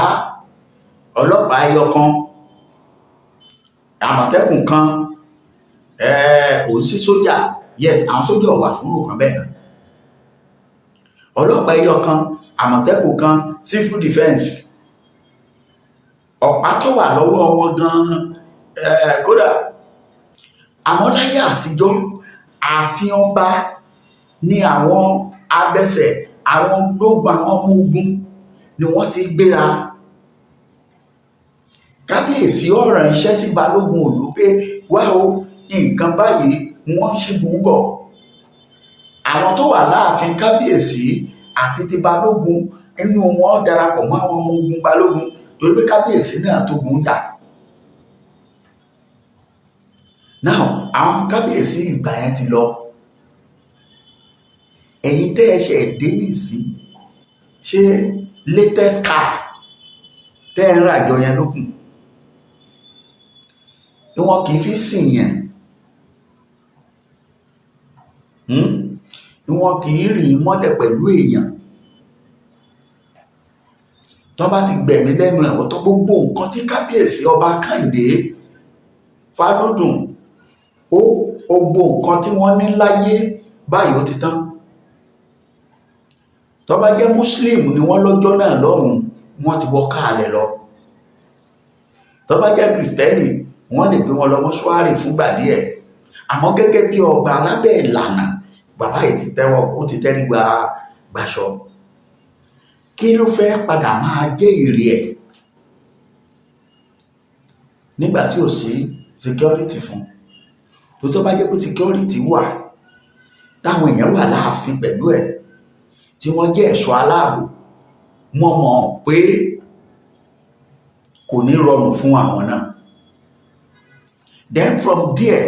ọlọ́pàá ẹyọ kan, àmọ̀tẹ́kùn kan, kò sí sójà. Yes, àwọn sójà ò wà fún òkan bẹ́ẹ̀ náà. Ọlọ́pàá ẹyọ kan, àmọ̀tẹ́kùn kan, civil defence, ọ̀pá tó wà lọ́wọ́ wọn gan-an kódà. Àmọ́ láyé àtijọ́, ààfin ọba ní àwọn abẹsẹ̀, àwọn ológun, àwọn ọmọ ogun ni wọ́n ti gbéra. Kábíyèsí ọ̀ràn iṣẹ́ sí balógun òlú pé, "Wá o, nǹkan báyìí, wọ́n ń ṣígun bọ̀." Àwọn tó wà láàfin kábíyèsí àti ti balógun inú wọn darapọ̀ mọ́ àwọn ọmọ ogun balógun, torí pé kábíyèsí náà tó gun jà. Now, àwọn kábíyèsí ìgbà yẹn ti lọ. Ẹ̀yin tẹ́ ẹ ṣe dé nìsín, ṣé latest car tẹ́ ẹ ń ràjọ yẹn lókun ni wọn kì í fi sìn yẹn, Ni wọn kì í rìn mọ́lẹ̀ pẹ̀lú èèyàn tó bá ti gbẹ̀mí lẹ́nu ẹ̀wọ̀n tó. Gbogbo nǹkan tí kábíyèsí ọba Kẹ́hìndé Fálódùn ó, gbogbo nǹkan tí wọ́n ní láyé báyìí, ó ti tán. Tó bá jẹ́ Muslim ni wọ́n lọ́jọ́ náà lọ́hùn, wọ́n ti wọ káàlẹ̀ lọ. Tó bá jẹ́ Kìrìsìtẹ́nì, wọ́n lè gbé wọn lọ mọ́ṣúárì fúngbà díẹ̀. Àmọ́ gẹ́gẹ́ bí ọba lábẹ́ ìlànà, bàbá yìí ti tẹ́wọ́, ó ti tẹ́rí gba gbaṣọ. Kí ló fẹ́ padà máa jẹ́ èrè ẹ̀ nígbà tí ò sí security fún tó bá jẹ́ pé security wà, táwọn èèyàn wà láàfin pẹ̀lú ẹ̀, tí wọ́n jẹ́ ẹ̀ṣọ́ aláàbò, wọ́n mọ̀ pé kò ní rọrùn fún àwọn náà. Then from there,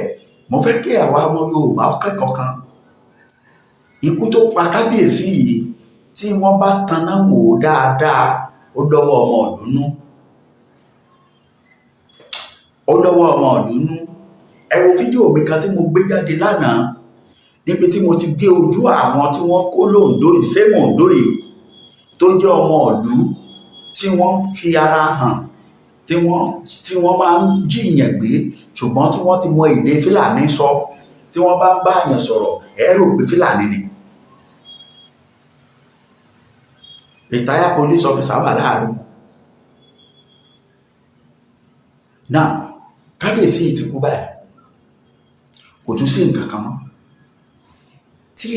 mo fẹ́ kí àwa ọmọ Yorùbá kẹ́kọ̀ọ́ kan. Ikú tó pa kábíyèsí yìí, tí wọ́n bá taná wò ó dáadáa, ó lọ́wọ́ ọmọ ìlú nú, ó lọ́wọ́ ọmọ ìlú nú. Ẹ wo fídíò mi kan tí mo gbé jáde lánàá, níbi tí mo ti gbé ojú àwọn tí wọ́n kó lóńdó yìí, same Oǹdó yìí, tó jẹ́ ọmọ ìlú, tí wọ́n fi ara hàn, tí wọ́n máa ń jìyàn gbé, ṣùgbọ́n tí wọ́n ti mọ èdè Fúlàní sọ. Tí wọ́n bá ń bá àyàn sọ̀rọ̀, ẹ rò pé Fúlàní ni. Retired police officer wà láàrin náà. Kábíyèsí yìí ti kú báyìí, kò tún sí nǹkan kan mọ́. Tí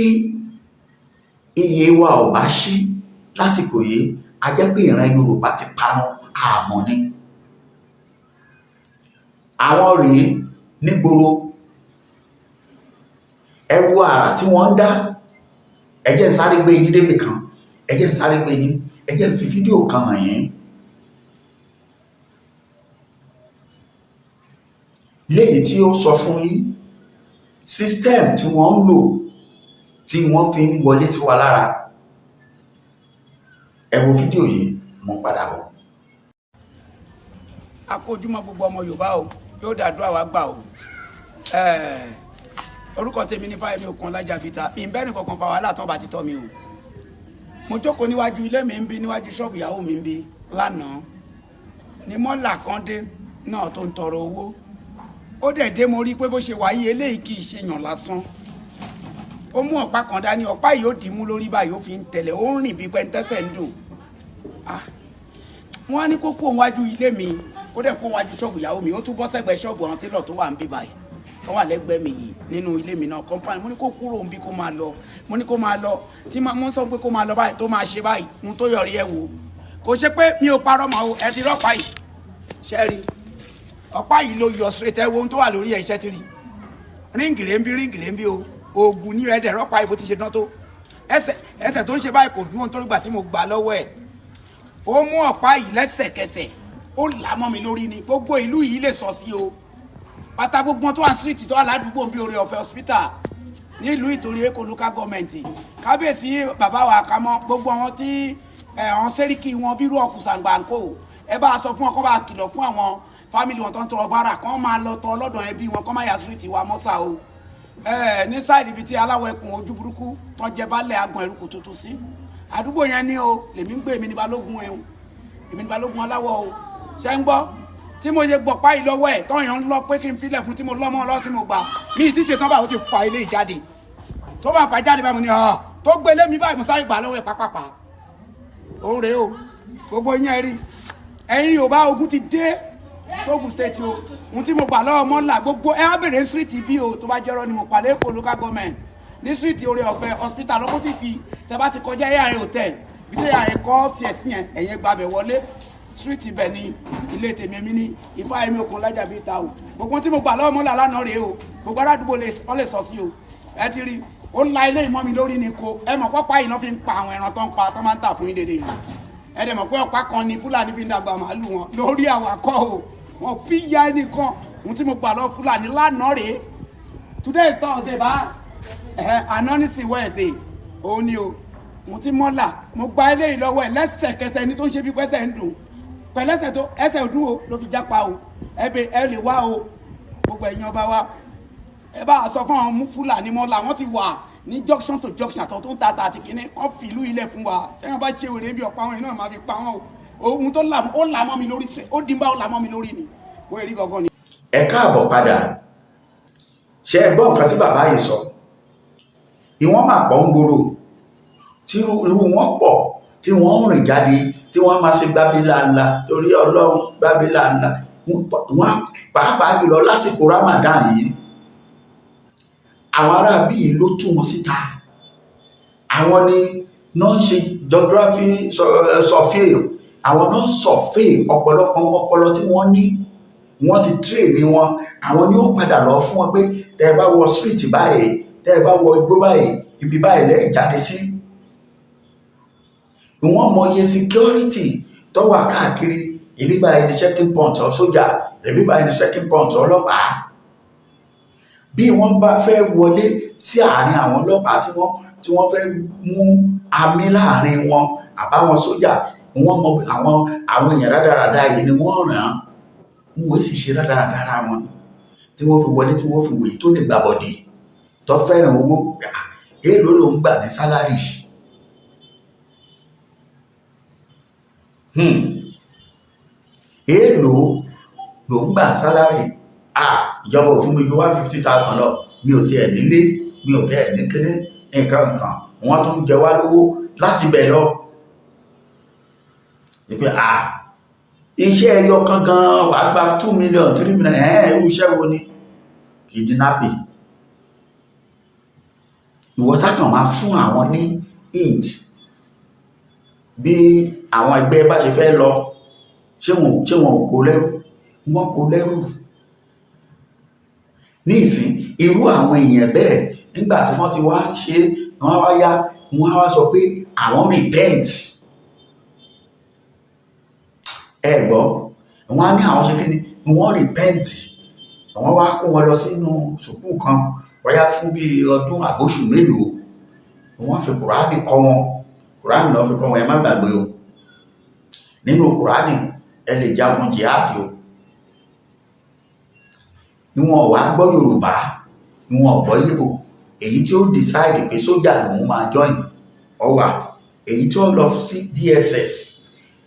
iye wa ò bá ṣí lásìkò yìí, a jẹ́ pé ìran Yorùbá ti parun. Àmọ́ ni àwọn rèé nígboro, ẹ wo àrà tí wọ́n ń dá. Ẹ jẹ́ n sáré gbé yín débì kan. Ẹ jẹ́ n sáré gbé yín, ẹ jẹ́ n fi fídíò kan hàn yín léyìí tí ó sọ fún yín system tí wọ́n ń lò tí wọ́n fi ń wọlé sí wa lára. Ẹ wo fídíò yìí, mo ń padà bọ̀. A kó ojúmọ́ gbogbo ọmọ Yorùbá o, yóò dàdúrà wá gbà o. Orúkọ tèmi ní Fáyẹmí Òkun Ọlájà Vita. Mi ń bẹ́ẹ̀ nìkankan fa wàhálà tán bá ti tọ́ mi o. Mo jókòó níwájú ilé mi ń bí, níwájú ṣọ́ọ̀bù ìyàwó mi ń bí lánàá ní mọ́là kan dé náà tó ń tọrọ owó. Ó dẹ̀ dé, mo rí i pé bó ṣe wáyé eléyìí kì í ṣe yàn lásán. Ó mú ọ̀pá kan dání, ọ̀pá yìí ó dì í mú lórí báyìí, ó fi ń tẹ̀lẹ̀, ó ń rìn bí pẹ́ńtẹ́sẹ̀ ń dùn. Wọ́n á ní kó kó wájú ilé mi, kó dẹ̀ kó wájú ṣọ́ọ̀bù ìyàwó mi, ó tún bọ́ sẹ́gbẹ̀ẹ́ ṣọ́ọ̀bù àwọn télọ̀ tó wà ń bí báyìí, tó wà lẹ́gbẹ̀ẹ́ mi yìí nínú ilé mi náà, compound. Mo ní kó kúrò ń bí, kó máa lọ. Mo ní kó máa lọ. Tí mo sọ pé kó máa lọ báyìí, tó máa ṣe báyìí, ohun tó yọrí ẹ wò. Kò ṣe pé mi ò parọ́ mọ́ o. Ẹ ti rọ́pàá yìí, ṣẹ́rí ọ̀pá yìí ló yọ straight. Ẹ wo ohun tó wà lórí ẹ̀, iṣẹ́ ti rí ring rẹ̀ ń bí, ring rẹ̀ ń bí o. Oògùn ní ẹ̀ẹ́dẹ̀ rọ́pàá yìí bó ti ṣe dán tó. Ẹsẹ̀ ẹsẹ̀ tó ń ṣe báyìí kò dún ohun tó gbà tí mo gbà lọ́wọ́ ẹ̀. Ó mú ọ̀pá yìí lẹ́sẹ̀kẹsẹ̀, ó là mọ́ mi lórí ni. Gbogbo ìlú yìí lè sọ sí o, pátá gbogbo tó wà street, tó wà ládùúgbò bí orí ọ̀fẹ́ hospital nílùú Ìtorí Èkó local government. Kábíyèsí bàbá wa kámọ́, gbogbo àwọn tí àwọn sẹ́ríkì wọn bírú ọkùsàǹgbàǹkó, ẹ bá a sọ fún wọn kó bá a kìlọ̀ fún àwọn family wọn tó ń tọrọ bára kán máa lọ tọ lọ́dọ̀ ẹbí wọn, kán máa yà street wa mọ́sà o. Ní side ibi tí aláwọ̀ ẹkùn ojú burúkú tó jẹ baálẹ̀ agbọ̀n ẹrùkù tuntun sí àdúgbò yẹn ní o, lèmi ń gbé. Èmi ní balógun ẹ̀ o, èmi ní balógun aláwọ̀ o. Ṣé ń gbọ́? Tí mo ṣe gbọ̀ páyì lọ́wọ́ ẹ̀ tọ́yàn ń lọ pé kí n filẹ̀ fún, tí mo lọ́mọ lọ́, tí mo gbà mí ti ṣetán báyìí, ó ti fa ilé ìjáde. Tó bá fà jáde báyìí, mo ní ọ̀ tó gbé lé mi báyìí, mo sáré gbà lọ́wọ́ ẹ̀ pápápá. Òun rèé o, gbogbo yín ẹ rí. Ẹ̀yin Yorùbá, ogun ti dé sógun state o. Ohun tí mo gbà lọ́wọ́ mọ́là gbogbo ẹ á bèrè street bí o. Tó bá jẹ́rọ ni mo pàdé Èkó local government ní street orí ọ̀fẹ́ hospital opposite. Tẹ bá ti kọjá AIA hotel, bí tẹ AIA kọ́ tiẹ̀ sí yẹn, ẹ̀yẹn gbàbẹ̀ wọlé, street ibẹ̀ ni ilé tèmi. Èmi ní Ifáyẹmí Òkun Ọlájà ta o. Gbogbo tí mo gbà lọ́wọ́ mọ́là lánàá rèé o, gbogbo aládùúgbò wọ́n lè sọ sí o. Ẹ ti rí, ó la ilé ìmọ̀ mi lórí ni. Ko ẹ mọ̀ pápá yìí náà fi ń pa àwọn ẹran tó ń pa tó máa ń tà fún yín dédé yìí. Ẹ dẹ̀ mọ̀ pé ọ̀pá kan ni Fúlàní fi ń dàgbà màálù wọn lórí àwọn akọ́ o. Wọn fi ya ẹnìkan. Ohun tí mo gbà lọ Fúlàní lánàá rèé. Today is Thursday bá ẹ, àná nísìnyí Wednesday. Òun ni o, mo ti mọ́là, mo gba eléyìí lọ́wọ́ ẹ̀ lẹ́sẹ̀kẹsẹ̀. Ẹni tó ń ṣe bí pẹ́sẹ̀ ń dùn pẹ̀lẹ́sẹ̀ tó ẹsẹ̀ ò dùn o, ló fi jápa o. Ẹ bẹ ẹ lè wá o. Gbogbo ẹ̀yin ọba wa, ẹ bá a sọ fún àwọn mú Fúlàní mọ́là, wọ́n ti wà ní junction to junction, àtọ̀ tó ń ta àti kínní kọ́ fìlú ilẹ̀ fún wa. Ẹ̀yàn bá ṣe wèrè bí ọ̀pá àwọn iná máa fi pa wọ́n o. Ohun tó là, ó là mọ́ mi lórí, ó dín bá ó là mọ́ mi lórí ni ó rí gangan ni. Ẹ káàbọ̀ padà. Ṣé ẹ gbọ́ nǹkan tí bàbá yìí sọ? Ìwọ́n máa pọ̀ ń gbòòrò tí irú wọn pọ̀, tí wọ́n ń rìn jáde, tí wọ́n máa ṣe gbábílà ńlá torí Ọlọ́run, gbábílà ńlá wọ́n, pàápàá jùlọ lásìkò Ramadan yìí. Àwọn ará bíi ló tú wọn síta. Àwọn ni náà ń ṣe geography survey, àwọn náà ń survey ọ̀pọ̀lọpọ̀ ọpọlọ tí wọ́n ní. Wọ́n ti train ní wọn. Àwọn ni ó padà lọ fún wọn pé tẹ́ ẹ bá wọ street báyìí, tẹ́ ẹ bá wọ igbó báyìí, ibi báyìí lẹ́ẹ̀ jáde sí. Wọ́n mọ iye security tó wà káàkiri. Ibi báyìí ní checking point sójà, ibi báyìí ní checking point ọlọ́pàá. Bí wọ́n bá fẹ́ wọlé sí àárín àwọn ọlọ́pàá tí wọ́n fẹ́ mú àmì láàrin wọn àbáwọn sójà, wọ́n mọ àwọn èèyàn rádaràda yìí ni wọ́n ràn án. Wọn ò sì ṣe rádaràda ara wọn tí wọ́n fi wọlé, tí wọ́n fi wèyí tó lè gbàbọ̀dè, tó fẹ́ràn owó. Èèló ló ń gbà ní salary? Èèló ló ń gbà salary? Ah, ìjọba ò fún mi ju 150,000 lọ. Mi ò tiẹ̀ nílé, mi ò tiẹ̀ ní kíní nǹkan nǹkan. Wọ́n tún jẹ wá lówó láti bẹ̀ lọ ní pé ah, iṣẹ́ ẹyọ kan gan wàá gba 2 million, 3 million. Ẹ̀ẹ́n, irú iṣẹ́ wo ni? Kidnapping. Ìwọ sákàn máa fún àwọn ní hint bí àwọn ẹgbẹ́ bá ṣe fẹ́ lọ. Ṣé wọn ò kó lẹ́rú? Wọ́n kó lẹ́rú ní ìsín. Irú àwọn èèyàn bẹ́ẹ̀, nígbà tí wọ́n ti wá ń ṣe, wọ́n wá yá, wọ́n á wá sọ pé àwọn repent. Ẹ gbọ́, wọ́n á ní àwọn ṣe kí ni, wọ́n repent. Wọ́n wá kó wọn lọ sínú sùkúù kan bóyá fún bí ọdún àbóṣù mélòó. Wọ́n fi Kùránì kọ́ wọn. Kùránì lọ́ fi kọ́ wọn. Ẹ má gbàgbé o, nínú Kùránì ẹ lè jagun jihad o. Ìwọ̀n wá gbọ́ Yorùbá, ìwọ̀n gbọ́ Yíbò. Èyí tí ó decide pé sójà lòun máa join ọ wà, èyí tí ó lọ sí DSS,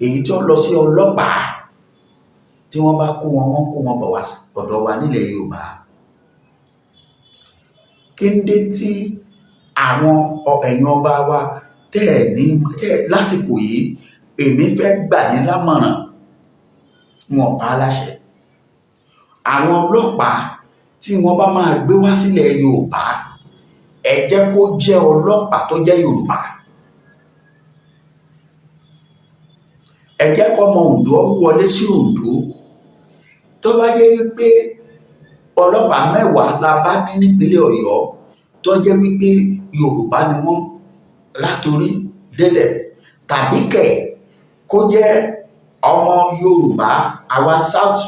èyí tí ó lọ sí ọlọ́pàá. Tí wọ́n bá kó wọn, wọ́n kó wọn bọ̀ wá ọ̀dọ̀ wa nílẹ̀ Yorùbá. Kéńdé tí àwọn ẹ̀yin ọba wa tẹ́ ẹ̀ ní tẹ́ ẹ̀ lásìkò yìí, èmi fẹ́ gbà yín lámọ̀ràn, wọn ò pa á láṣẹ. Àwọn ọlọ́pàá tí wọ́n bá máa gbé wá sílẹ̀ Yorùbá, ẹ jẹ́ kó jẹ́ ọlọ́pàá tó jẹ́ Yorùbá. Ẹ jẹ́ kó ọmọ Oǹdó wọlé sí Oǹdó. Tó bá jẹ́ wípé ọlọ́pàá 10 la bá ní nípínlẹ̀ Ọ̀yọ́ tó jẹ́ wípé Yorùbá ni wọ́n látorí délẹ̀, tàbí kẹ̀ kó jẹ́ ọmọ Yorùbá, àwa south,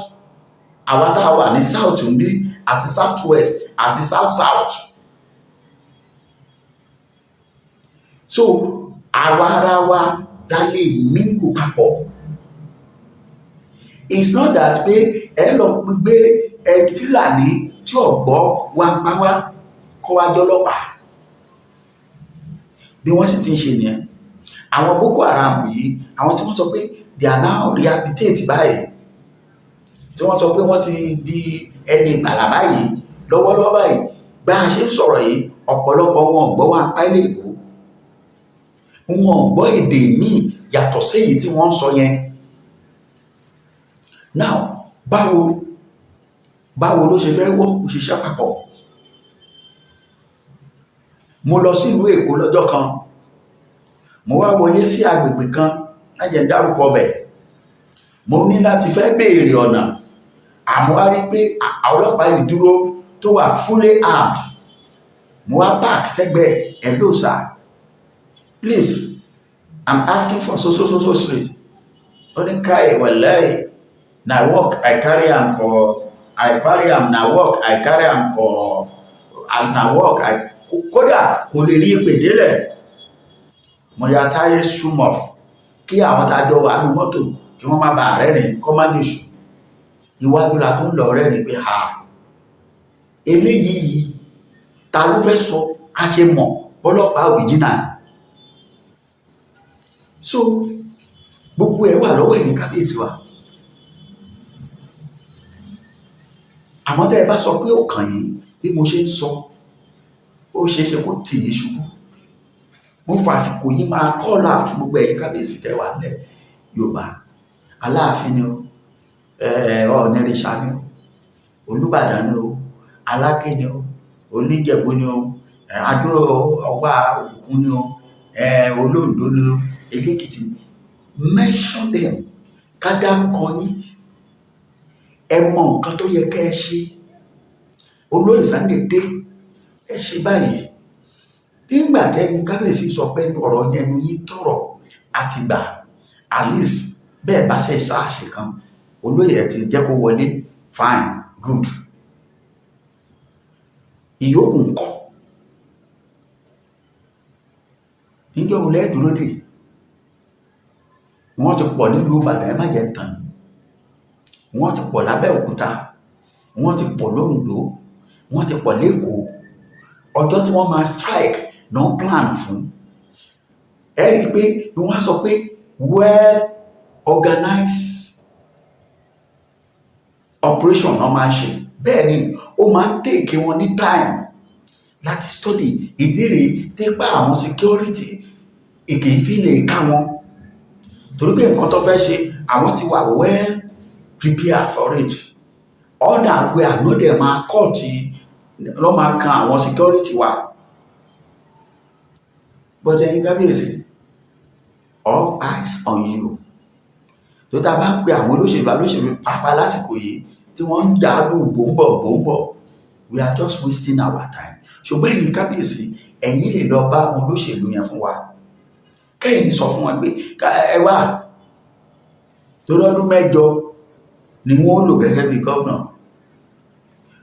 àwa tá a wà ní south ń bí àti south west àti south south, so àwa ara wa la lè mingle papọ̀. It's not that pé ẹ lọ gbé ẹni Fúlàní tí ò gbọ́ wá pa wá kó wá jọlọ́pàá. Bí wọ́n sì ti ń ṣe nìyẹn. Àwọn Boko Haram yìí, àwọn tí wọ́n sọ pé they are now rehabilitate báyìí, tí wọ́n sọ pé wọ́n ti di ẹni ìgbàlà báyìí lọ́wọ́lọ́wọ́ báyìí, bá a ṣe ń sọ̀rọ̀ yìí, ọ̀pọ̀lọpọ̀ wọn ò gbọ́ wá pa ilé ìbò, wọn ò gbọ́ èdè míì yàtọ̀ sí èyí tí wọ́n ń sọ yẹn. Now, báwo ló ṣe fẹ́ wọ́ òṣìṣẹ́ papọ̀? Mo lọ sílùú Èkó lọ́jọ́ kan, mo wá wọlé sí agbègbè kan lájẹ̀ dárúkọ ọbẹ̀. Mo ní láti fẹ́ béèrè ọ̀nà, àmọ́ wá rí pé ọlọ́pàá yìí dúró tó wà fully armed. Mo wá park sẹ́gbẹ̀ẹ́. "Hello sir, please, I'm asking for so so so so street." Ó ní, "Kai, wallahi, na work I carry am for, I carry am, na work I carry am for, na work I." Kódà kò lè rí ìpè délẹ̀. Mo ya táyé zoom off kí àwọn tá a jọ wà nínú mọ́tò kí wọ́n má bàa rẹ́rìn, kọ́ má lè sùn iwájú la tó ń lọ rẹ́rìn pé ha, eléyìí ta ló fẹ́ sọ a ṣe mọ̀ ọlọ́pàá original. So gbogbo ẹ̀ wà lọ́wọ́ ẹ̀yin kábíyèsí wa. Àmọ́ tẹ́ ẹ bá sọ pé ó kàn yín, bí mo ṣe ń sọ, ó ṣeé ṣe kó tì yín ṣubú. Mo fa àsìkò yìí máa call out gbogbo ẹ̀yin kábíyèsí tẹ́ wà nílẹ̀ Yorùbá. Aláàfin ni o, Ọ̀ọ̀nìrìṣà ni o, Olúbàdàn ni o, Aláké ni o, Oníjẹ̀bú ni o, Adó Ọwá Òkùnkùn ni o, Olóǹdó ni o, Elékìtì, mention them, ká dárúkọ yín. Ẹ mọ nǹkan tó yẹ kẹ́ ẹ ṣe. Olóyè Sunday dé, ẹ ṣe báyìí. Nígbà tẹ́yin kábíyèsí sọ pé ọ̀rọ̀ yẹn nu yín tọ̀rọ̀ àtìgbà, at least bẹ́ẹ̀ bá ṣe ṣáàṣì kan, olóyè ẹ̀ ti jẹ́ kó wọlé, fine, good. Ìyókù ńkọ́? Níjọ́ wo lẹ́ẹ̀ dúró dè? Wọ́n ti pọ̀ nílùú Ìbàdàn, ẹ má jẹ́ tàn yín. Wọ́n ti pọ̀ lábẹ́òkúta, wọ́n ti pọ̀ lóǹdó, wọ́n ti pọ̀ lẹ́kọ̀ọ́. Ọjọ́ tí wọ́n máa strike náà plan fún. Ẹ rí i pé wọ́n á sọ pé well organized operation náà máa ń ṣe. Bẹ́ẹ̀ ni ó máa ń take wọn ní time láti study. Ìdí rèé tí pa àwọn security kì í fi lè ká wọn, torí pé nǹkan tó fẹ́ ṣe, àwọn ti wà well prepared for it. Other way àná dẹ̀ máa cut lọ́ máa kan àwọn security wa. But ẹ̀yin kábíyèsí, all eyes on you. Tó tá a bá ń pe àwọn olóṣèlú pàápàá lásìkò yìí tí wọ́n ń dàálù bòńbọ̀ bòńbọ̀, we are just wasting our time. Ṣùgbọ́n ẹ̀yin kábíyèsí, ẹ̀yin lè lọ bá àwọn olóṣèlú yẹn fún wa. Kẹ́yìn sọ fún wọn pé ẹ wá, torí ọdún 8 ni wọ́n lò gẹ́gẹ́ bí gómìnà.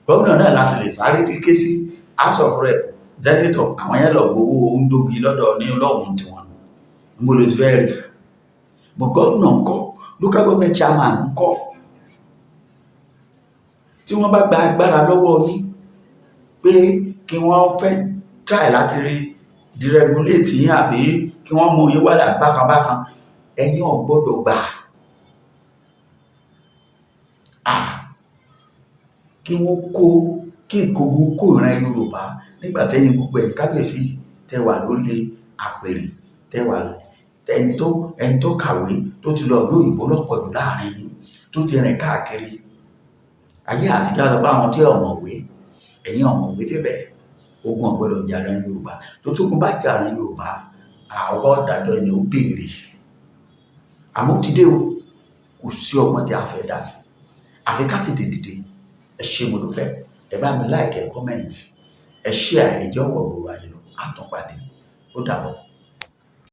Gómìnà náà la sì lè sáré rí ké sí. House of Rep, senator, àwọn yẹn lọ gbowó ń dógi lọ́dọ̀ ní ọlọ́run tiwọn, níbo ló ti fẹ́ rí? But gómìnà ńkọ́? Local government chairman ńkọ́? Tí wọ́n bá gba agbára lọ́wọ́ yín pé kí wọ́n fẹ́ try láti rí deregulate yín, àbí kí wọ́n mú yín wálé bákan bákan, ẹ̀yin ò gbọ́dọ̀ gbà á kí wọ́n kó kí ìkógun kó ìran Yorùbá. Nígbà tẹ́yìn gbogbo ẹ̀yin kábíyèsí tẹ́ wà lórí àpèrè, tẹ́ wà ẹni tó kàwé, tó ti lọ ìlú òyìnbó lọ́pọ̀ jù láàrin yín, tó ti rìn káàkiri ayé àtijọ́, àti pé àwọn tí ọ̀mọ̀wé, ẹ̀yin ọ̀mọ̀wé débẹ̀, ogun ò gbọ́dọ̀ jà ìran Yorùbá. Tó tógun bá jà ìran Yorùbá, àwọn ọ̀dàjọ́ ẹni ó béèrè. Àmọ́ ó ti dé o, kò sí ọgbọ́n tí a fẹ́ dá sí, àfi ká tètè dìde. Ẹ ṣé, mo dúpẹ́. Ẹ bá mi like, ẹ comment, ẹ share, ẹ jẹ́ ọ̀wọ̀ gbòòrò ayé lọ. Àtúnpàdé, ó dàbọ̀.